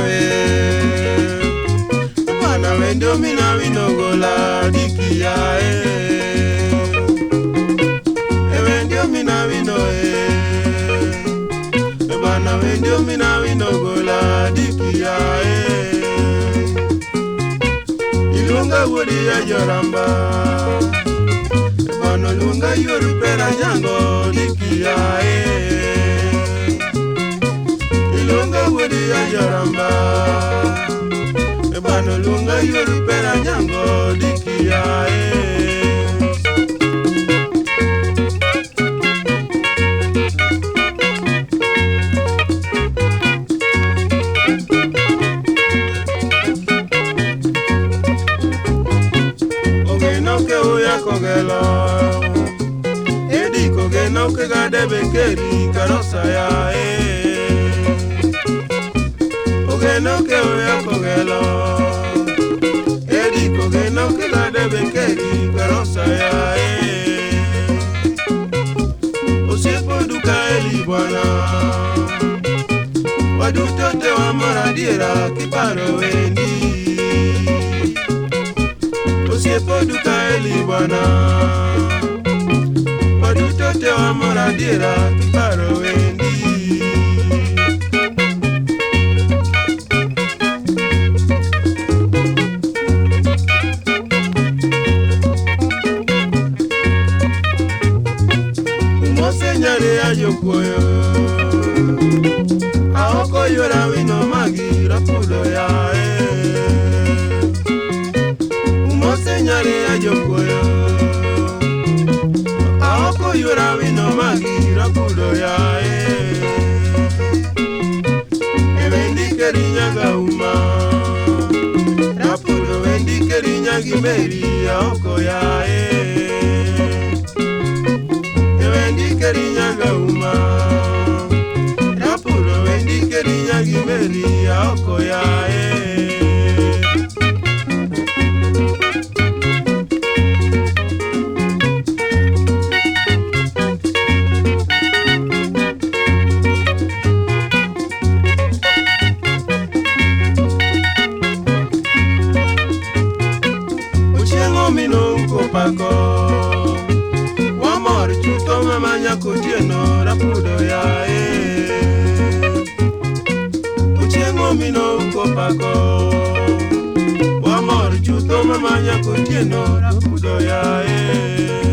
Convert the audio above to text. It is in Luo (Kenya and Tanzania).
e Bwana wendo mina winogola dikia e Ewendio mina wino e Bwana wendo mina winogola dikia e Ilunga wodi ya joramba Bwana lunga yoru pera nyango dikia e Ilunga wodi ya joramba Bwana lunga yoru pera nyango dikia e Kogelo Edi kogeno kega debe keri karosa ya e Ogeno ke oya kogelo Edi kogeno kega debe keri karosa ya e Osiepo duka eli bwana Waduto te wa maradiera kiparo wendi Osiepo duka eli bwana Waduto te wa maradiera kiparo wendi Umose nyare ajokuoyo Aoko yora wino magi rapudo ya e Señale a yokoyo Aoko yura wino magi rapudo ya e Ewendi kerinya gauma Rapudo wendi kerinya gimeri aoko ya e Ewendi kerinya gauma Rapudo wendi kerinya gimeri aoko ya e Pako Wamor chuto mama nyakotieno rapudo ya e Ochieng' mino uko pako Wamor chuto mama nyakotieno rapudo ya e.